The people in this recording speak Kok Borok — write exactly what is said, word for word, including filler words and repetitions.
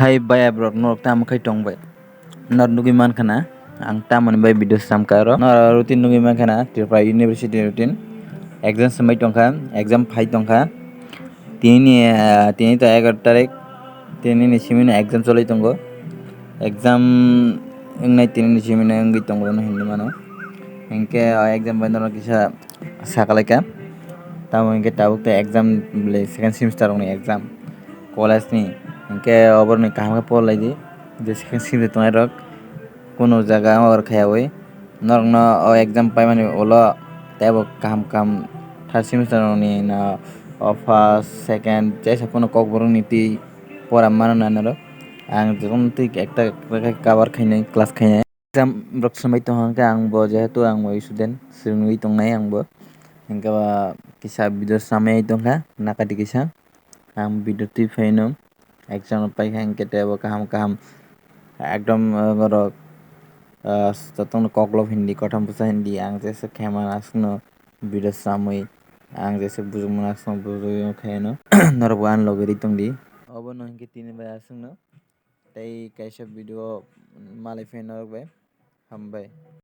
Hai baya borok norok tamo khai tong bai? Nor nugwi mankha na ang tamoni bai video samkha oro. Nor routine nugwi mankha na Tripura University routine. Exam swmai tongkha, exam phai tongkha. Tini ni, ah, tini to egaroh tarik. Tini ni simi no exam cholai tongo. Exam wngnai tini ni simi no wngwi tongo hinwi mano. Hinkhe o exam bai norok kisa sakalaikha. Tamo hinkhe tabuk tei exam bwlai second semester rokni exam college ni. Hinkhe oborni kaham khe por laidi je second semester tongnai rok kunu jaga or khayawi norokno o exam paimani ulo teibo kaham kaham third semester rokni no o first second jesa phano kokborok ni twi pora mano na norok ang jotono twi ekta ekta khe cover khainai class khainai. Exam rok swmai tongkha hwnkhe ang bo jehetu ang bo student swrwngwi tongnai ang bo. Hinkhe ba kisa video samai tongkha nakati kisa. Ang video twi phaino exam rok paikha hinkhe teibo kaham kaham ekdom, ah, borok, ah, jotono koklo hindi kothom bwsa hindi ang jesa khe mano aswkno video samwi ang jesa bujukmano aswkno bujugwi khaino norokbo ani logi ri tongdi. Obono hinkhe tini bai aswkno tei kaisa video malai phai norok bai. Hambai.